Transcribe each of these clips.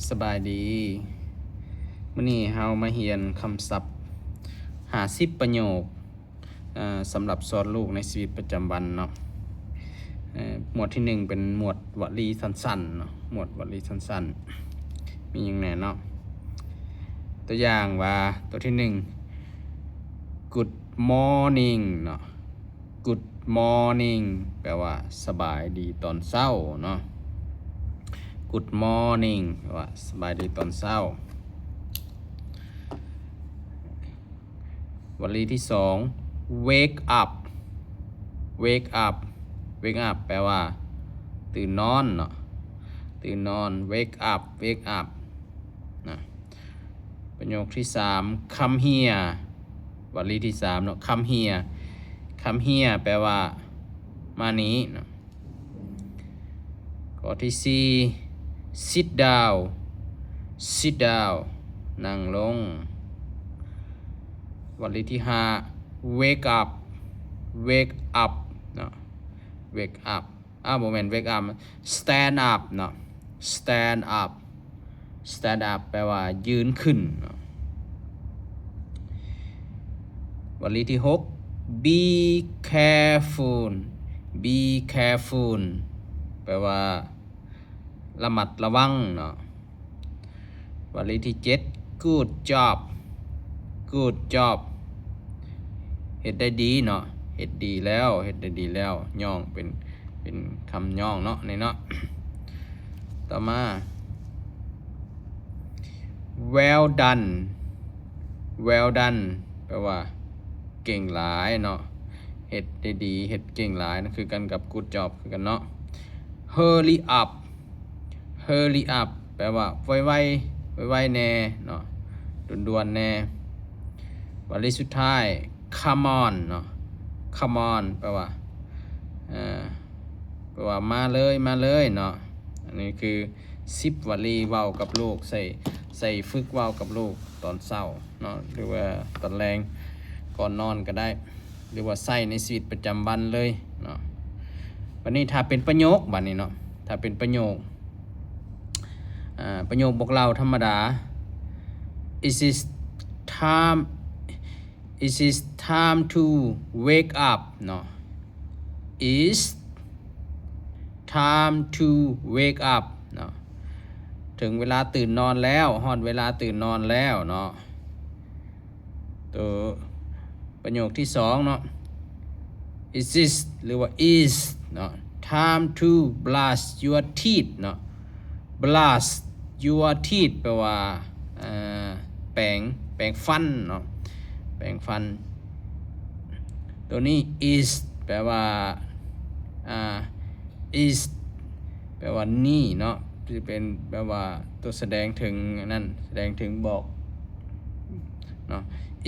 ສະບາຍດີ. ມື້ນີ້ເຮົາມາຮຽນຄຳສັບຫ້າສິບປະໂຫຍກ ເອີ ສຳລັບສອນລູກໃນຊີວິດປະຈຳວັນເນາະ. ເອີ ໝວດທີໜຶ່ງເປັນໝວດວະລີສັ້ນໆເນາະ, ໝວດວະລີສັ້ນໆ ມີຫຍັງແດ່ເນາະ? ຕົວຢ່າງວ່າ ຕົວທີໜຶ່ງ Good morning ເນາະ. Good morning ແປວ່າສະບາຍດີຕອນເຊົ້າເນາະ. Good morning ແປວ່າສະບາຍດີຕອນເຊົ້າ. ວະລີທີສອງ Wake up. Wake up. Wake up ແປວ່າຕື່ນນອນເນາະ, ຕື່ນນອນ. Wake up, wake up ນະ. ປະໂຫຍກທີສາມ Come here. ວະລີທີສາມເນາະ, Come here. Come here ແປວ່າມານີ້ເນາະ. ຂໍ້ທີສີ່ Sit down. Sit down ນັ່ງລົງ. ວະລີທີຫ້າ Wake up. Wake up ເນາະ, wake up. ອ້າວ ບໍ່ແມ່ນ wake up, stand up ເນາະ, stand up. Stand up ແປວ່າຢືນຂຶ້ນເນາະ. ວະລີທີຫົກ Be careful. Be careful ແປວ່າລະມັດລະວັງເນາະ. ວະລີທີເຈັດ Good job. Good job ເຮັດໄດ້ດີເນາະ, ເຮັດດີແລ້ວ, ເຮັດໄດ້ດີແລ້ວ. ຍ້ອງເປັນ ເປັນຄຳຍ້ອງເນາະ ນີ້ເນາະ. ຕໍ່ມາ Well done. Well done ແປວ່າເກັ່ງຫຼາຍເນາະ, ເຮັດໄດ້ດີ, ເຮັດເກັ່ງຫຼາຍນະ, ຄືກັນກັບ Good job ຄືກັນເນາະ. Hurry up. Hurry up ແປວ່າໄວໆ, ໄວໆແດ່ເນາະ, ດ່ວນໆແດ່. ວະລີສຸດທ້າຍ Come on ເນາະ, Come on ແປວ່າ ເອີ ແປວ່າມາເລີຍ, ມາເລີຍເນາະ. ອັນນີ້ຄືສິບວະລີເວົ້າກັບລູກ, ໃສ່ ໃສ່ຝຶກເວົ້າກັບລູກຕອນເຊົ້າເນາະ ຫຼືວ່າຕອນແລງກ່ອນນອນກໍໄດ້ ຫຼືວ່າໃຊ້ໃນຊີວິດປະຈຳວັນເລີຍເນາະ. ບັດນີ້ຖ້າເປັນປະໂຫຍກ, ບັດນີ້ເນາະ, ຖ້າເປັນປະໂຫຍກ ອ່າ ປະໂຫຍກບອກເລົ່າທຳມະດາ It is time, it is time to wake up ເນາະ, It's time to wake up ເນາະ, ເຖິງເວລາຕື່ນນອນແລ້ວ, ຮອດເວລາຕື່ນນອນແລ້ວເນາະ. ໂຕປະໂຫຍກທີສອງເນາະ, It is ຫຼືວ່າ It's ເນາະ, time to brush your teeth ເນາະ. Brush your teeth ແປວ່າ ເອີ ແປງ ແປງຟັນເນາະ, ແປງຟັນ. ໂຕນີ້ It's ແປວ່າ ອ່າ It's ແປວ່ານີ້ເນາະ, ຈະເປັນແບບວ່າຕົວສະແດງເຖິງອັນນັ້ນ, ສະແດງເຖິງບອກເນາະ.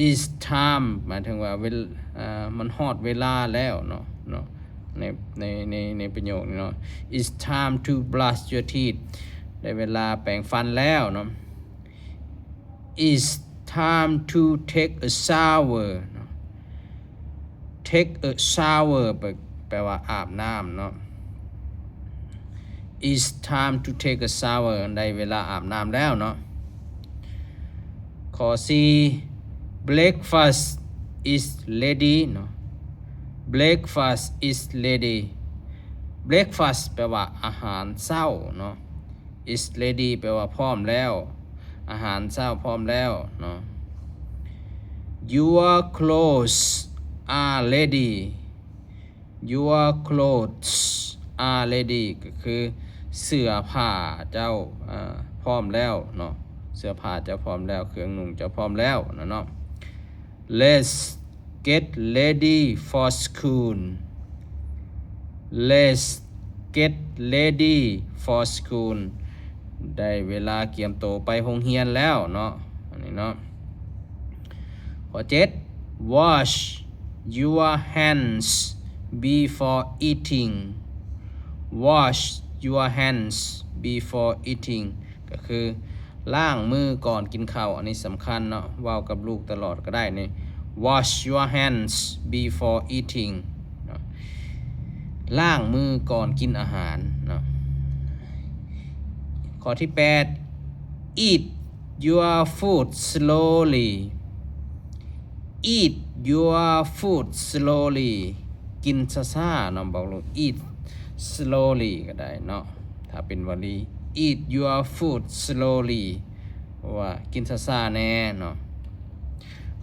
It's time ໝາຍເຖິງວ່າເວລ- ອ່າ ມັນຮອດເວລາແລ້ວເນາະ, ເນາະ ໃນ ໃນ ໃນ ໃນປະໂຫຍກນີ້ເນາະ, It's time to brush your teeth ໄດ້ເວລາແປງຟັນແລ້ວເນາະ. It's time to take a shower ເນາະ, take a shower ແປ- ແປວ່າອາບນ້ຳເນາະ. It's time to take a shower ໄດ້ເວລາອາບນ້ຳແລ້ວເນາະ. ຂໍ້ສີ່ Breakfast is ready ເນາະ, Breakfast is ready. Breakfast ແປວ່າອາຫານເຊົ້າເນາະ, is ready ແປວ່າພ້ອມແລ້ວ, ອາຫານເຊົ້າພ້ອມແລ້ວເນາະ. Your clothes are ready. Your clothes are ready ກໍຄືເສື້ອຜ້າເຈົ້າ ເອີ ພ້ອມແລ້ວເນາະ, ເສື້ອຜ້າເຈົ້າພ້ອມແລ້ວ, ເຄື່ອງນຸ່ງເຈົ້າພ້ອມແລ້ວນະເນາະ. Let's get ready for school. Let's get ready for school. ໄດ້ເວລາກຽມໂຕໄປໂຮງຮຽນແລ້ວເນາະ, ອັນນີ້ເນາະ. ຂໍ້ເຈັດ Wash your hands before eating. Wash your hands before eating ກໍຄື ລ້າງມືກ່ອນກິນເຂົ້າ, ອັນນີ້ສຳຄັນເນາະ, ເວົ້າກັບລູກຕະຫຼອດກໍໄດ້ນີ້. Wash your hands before eating ເນາະ, ລ້າງມືກ່ອນກິນອາຫານເນາະ. ຂໍ້ທີແປດ Eat your food slowly. Eat your food slowly. ກິນຊ້າໆເນາະ ບອກລູກ eat slowly ກໍໄດ້ເນາະ ຖ້າເປັນວາລີ Eat your food slowly ເພາະວ່າກິນຊ້າໆແດ່ເນາະ.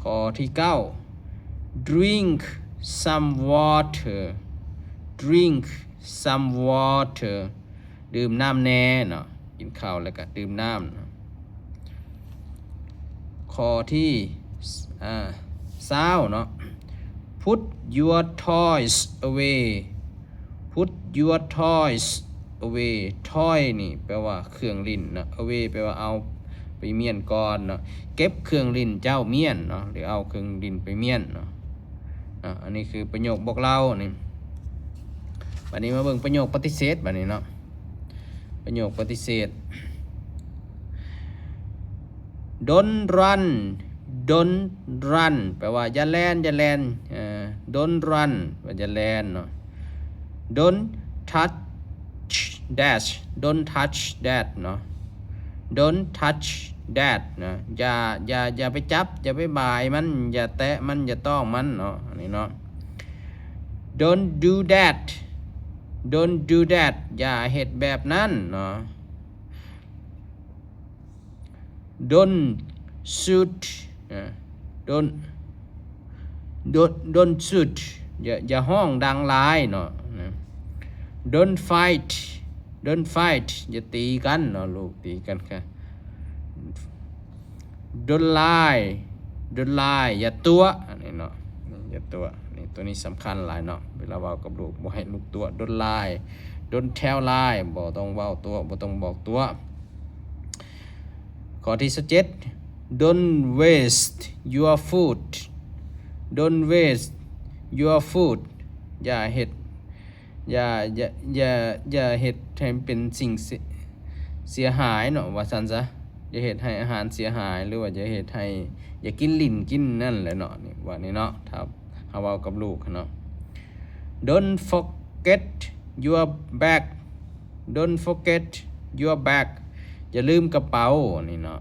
ຂໍ້ທີເກົ້າ Drink some water. Drink some water. ດື່ມນ້ຳແດ່ເນາະ ກິນເຂົ້າແລ້ວກໍດື່ມນ້ຳເນາະ. ຂໍ້ທີ ອາ ຊາວເນາະ Put your toys away. Put your toys away. Toy ນີ້ແປວ່າເຄື່ອງຫຼິ້ນເນາະ away ແປວ່າເອົາໄປມ້ຽນກ່ອນເນາະ ເກັບເຄື່ອງຫຼິ້ນເຈົ້າມ້ຽນເນາະ ຫຼືເອົາເຄື່ອງຫຼິ້ນໄປມ້ຽນເນາະ. ອາ ອັນນີ້ຄືປະໂຫຍກບອກເລົ່ານີ້. ບັດນີ້ມາເບິ່ງປະໂຫຍກປະຕິເສດບັດນີ້ເນາະ. ປະໂຫຍກປະຕິເສດ Don't run. Don't run ແປວ່າຢ່າແລ່ນ ຢ່າແລ່ນ. ເອີ Don't run ວ່າຢ່າແລ່ນເນາະ. Don't touch that. Don't touch that ເນາະ. Don't touch that ນະ ຢ່າ ຢ່າ ຢ່າໄປຈັບ ຢ່າໄປບາຍມັນ ຢ່າແຕະມັນ ຢ່າຕ້ອງມັນເນາະ ອັນນີ້ເນາະ. Don't do that. Don't do that ຢ່າເຮັດແບບນັ້ນເນາະ. Don't shoot. ເອີ Don't don't don't shoot ຢ່າ ຢ່າຮ້ອງດັງຫຼາຍເນາະ. Don't fight. Don't fight ຢ່າຕີກັນເນາະ ລູກຕີກັນກະ Don't lie. Don't lie ຢ່າຕົວະ ອັນນີ້ເນາະ ຢ່າຕົວະ. ນີ້ ຕົວນີ້ສຳຄັນຫຼາຍເນາະ ເວລາເວົ້າກັບລູກ ບໍ່ໃຫ້ລູກຕົວະ. Don't lie. Don't tell lie ບໍ່ຕ້ອງເວົ້າຕົວະ ບໍ່ຕ້ອງບອກຕົວະ. ຂໍ້ທີຊາວເຈັດ Don't waste your food. Don't waste your food ຢ່າເຮັດ ຢ່າ ຢ່າ ຢ່າ ຢ່າເຮັດໃຫ້ເປັນສິ່ງເສຍ ເສຍຫາຍເນາະ ວ່າຊັ້ນຊະ. ຢ່າເຮັດໃຫ້ອາຫານເສຍຫາຍ ຫຼືວ່າຢ່າເຮັດໃຫ້ ຢ່າກິນຫຼິ້ນກິນນັ້ນແຫຼະເນາະ ນີ້ ວ່ານີ້ເນາະ ຖ້າເຮົາເວົ້າກັບລູກເນາະ. Don't forget your bag. Don't forget your bag. ຢ່າລືມກະເປົາ ນີ້ເນາະ.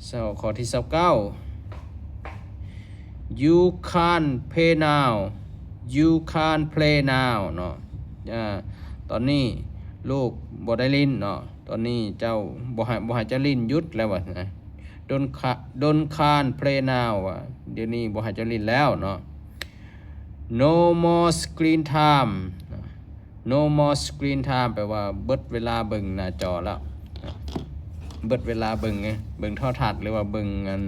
ຊາວ ຂໍ້ທີຊາວເກົ້າ You can't play now. You can't play now ເນາະ. ອາ ຕອນນີ້ລູກບໍ່ໄດ້ຫຼິ້ນເນາະ. ຕອນນີ້ເຈົ້າ ບໍ່ໃຫ້ ບໍ່ໃຫ້ເຈົ້າຫຼິ້ນ ຢຸດແລ້ວວ່າ. Don't ca- don't can't play now ວ່າ ດຽວນີ້ບໍ່ໃຫ້ເຈົ້າຫຼິ້ນແລ້ວເນາະ. No more screen time. No more screen time ແປວ່າເບິດເວລາເບິ່ງໜ້າຈໍແລ້ວ ເບິດເວລາເບິ່ງ ເບິ່ງໂທລະທັດ ຫຼືວ່າເບິ່ງອັນ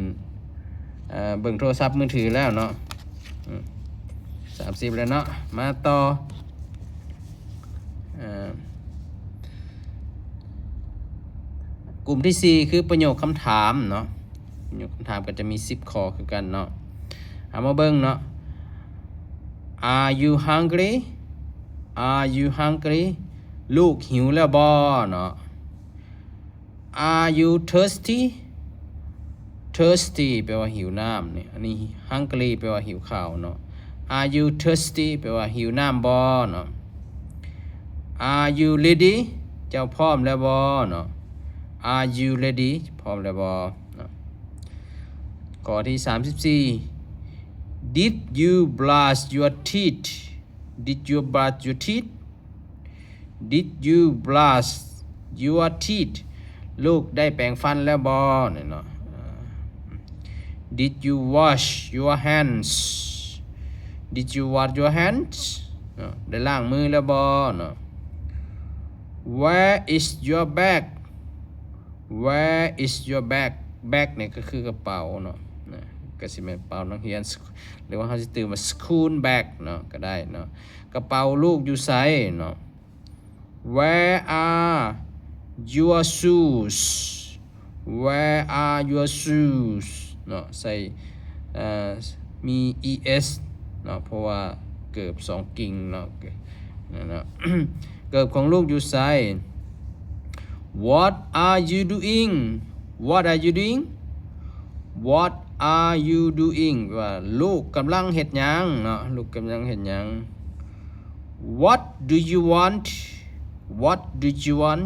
ເອີ ເບິ່ງໂທລະສັບມືຖືແລ້ວເນາະ. ອືມ ສາມສິບແລ້ວເນາະ ມາຕໍ່ ເອີ ກຸ່ມທີສີ່ ຄືປະໂຫຍກຄຳຖາມເນາະ. ປະໂຫຍກຄຳຖາມກໍຈະມີສິບຂໍ້ຄືກັນເນາະ. ເອົາມາເບິ່ງເນາະ. Are you hungry? Are you hungry? ລູກຫິວແລ້ວບໍ່ເນາະ. Are you thirsty? Thirsty ແປວ່າຫິວນ້ຳນີ້. ອັນນີ້ hungry ແປວ່າຫິວເຂົ້າເນາະ. Are you thirsty? ແປວ່າຫິວນ້ຳບໍ່ເນາະ. Are you ready? ເຈົ້າພ້ອມແລ້ວບໍ່ເນາະ. Are you ready? ພ້ອມແລ້ວບໍ່ເນາະ. ຂໍ້ທີສາມສິບສີ່ Did you brush your teeth? Did you brush your teeth? Did you brush your teeth? ລູກໄດ້ແປງຟັນແລ້ວບໍ່ນີ້ເນາະ. Did you wash your hands? Did you wash your hands? ເນາະ ໄດ້ລ້າງມືແລ້ວບໍ່ເນາະ. Where is your bag? Where is your bag? Bag ນີ້ກໍຄືກະເປົາເນາະ ນະ ກໍຊິແມ່ນກະເປົານັກຮຽນ ຫຼືວ່າເຮົາຊິຕື່ມວ່າ school bag ເນາະ ກໍໄດ້ເນາະ. ກະເປົາລູກຢູ່ໃສເນາະ. Where are your shoes? Where are your shoes? ເນາະ ໃສ່ ເອີ ມີ es ເນາະ ເພາະວ່າເກີບສອງກິ່ງເນາະ ນັ້ນເນາະ. ເກີບຂອງລູກຢູ່ໃສ? What are you doing? What are you doing? What are you doing? ແປວ່າລູກກຳລັງເຮັດຫຍັງເນາະ ລູກກຳລັງເຮັດຫຍັງ. What do you want? What do you want?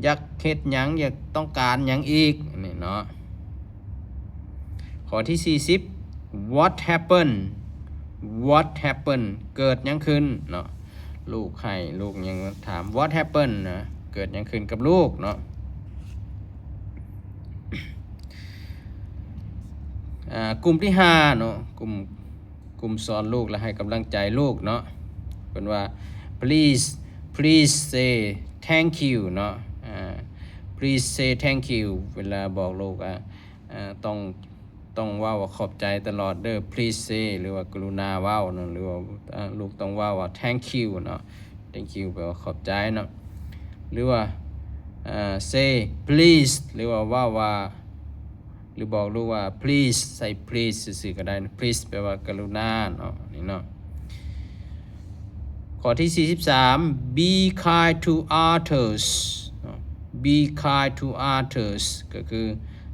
ຢາກເຮັດຫຍັງ ຢາກຕ້ອງການຫຍັງອີກ ນີ້ເນາະ. ຂໍ້ທີສີ່ສິບ What happened? What happened? ເກີດຫຍັງຂຶ້ນເນາະ? ລູກໄຫ້ ລູກຫຍັງ ຖາມ What happened? ນະ ເກີດຫຍັງຂຶ້ນກັບລູກເນາະ? ອ່າ ກຸ່ມທີຫ້າເນາະ ກຸ່ມ ກຸ່ມສອນລູກ ແລະ ໃຫ້ກຳລັງໃຈລູກເນາະ. ເພິ່ນວ່າ please please say thank you ເນາະ. ອ່າ please say thank you ເວລາບອກລູກວ່າ ອ່າ ຕ້ອງ ຕ້ອງເວົ້າວ່າຂອບໃຈຕະຫຼອດເດີ please say ຫຼືວ່າກະລຸນາເວົ້າເນາະ ຫຼືວ່າ ອ່າ ລູກຕ້ອງເວົ້າວ່າ thank you ເນາະ. thank you ແປວ່າຂອບໃຈເນາະ ຫຼືວ່າ ອ່າ say please ຫຼືວ່າເວົ້າວ່າ ຫຼືບອກລູກວ່າ please ໃສ່ please ຊື່ໆກໍໄດ້. please ແປວ່າກະລຸນາເນາະ ນີ້ເນາະ. ຂໍ້ທີສີ່ສິບສາມ be kind to others ເນາະ. be kind to others ກໍຄື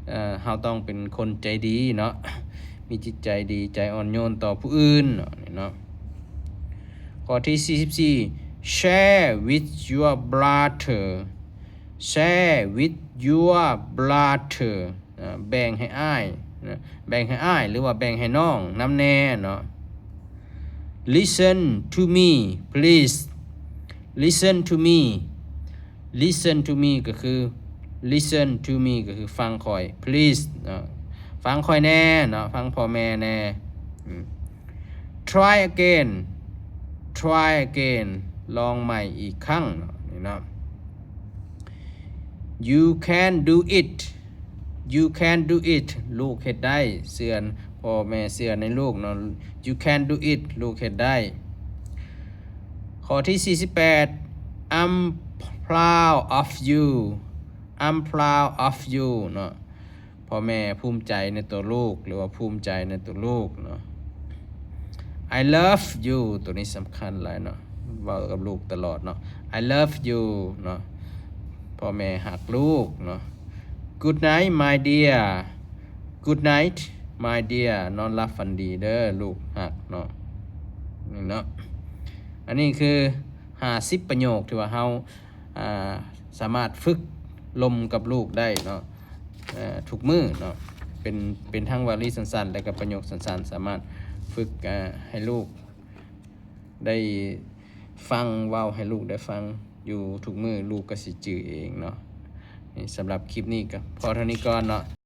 ເອີ ເຮົາຕ້ອງເປັນຄົນໃຈດີເນາະ ມີຈິດໃຈດີ ໃຈອ່ອນໂຍນຕໍ່ຜູ້ອື່ນເນາະ ນີ້ເນາະ. ຂໍ້ທີສີ່ສິບສີ່ share with your brother share with your brother ນະ ແບ່ງໃຫ້ອ້າຍນະ ແບ່ງໃຫ້ອ້າຍ ຫຼືວ່າແບ່ງໃຫ້ນ້ອງນຳແດ່ເນາະ. listen to me please listen to me listen to me ກໍຄື listen to me ກໍຄືຟັງຂ້ອຍ please ເນາະ ຟັງຂ້ອຍແດ່ເນາະ ຟັງພໍ່ແມ່ແດ່. ອືມ try again try again ລອງໃໝ່ອີກຄັ້ງເນາະ ນີ້ເນາະ. you can do it you can do it ລູກເຮັດໄດ້ ເຊື່ອ ພໍ່ແມ່ເຊື່ອໃນລູກເນາະ you can do it ລູກເຮັດໄດ້. ຂໍ້ທີສີ່ສິບແປດ I'm proud of you I'm proud of you ເນາະ ພໍ່ແມ່ພູມໃຈໃນຕົວລູກ ຫຼືວ່າພູມໃຈໃນຕົວລູກເນາະ. I love you ໂຕນີ້ສຳຄັນຫຼາຍເນາະ ເວົ້າກັບລູກຕະຫຼອດເນາະ I love you ເນາະ ພໍ່ແມ່ຮັກລູກເນາະ. good night my dear good night my dear ນອນຫຼັບຝັນດີເດີລູກຮັກເນາະ ນີ້ເນາະ. ອັນນີ້ຄືຫ້າສິບປະໂຫຍກທີ່ວ່າເຮົາ ອ່າ ສາມາດຝຶກລົມກັບລູກໄດ້ເນາະ ເອີ ທຸກມື້ເນາະ ເປັນ ເປັນທັງວາລີສັ້ນໆ ແລະ ກໍປະໂຫຍກສັ້ນໆ ສາມາດຝຶກ ເອີ ໃຫ້ລູກໄດ້ຟັງ ເວົ້າໃຫ້ລູກໄດ້ຟັງຢູ່ທຸກມື້ ລູກກໍຊິຈື່ເອງເນາະ. ນີ້ ສຳລັບຄລິບນີ້ກໍພໍເທົ່ານີ້ກ່ອນເນາະ.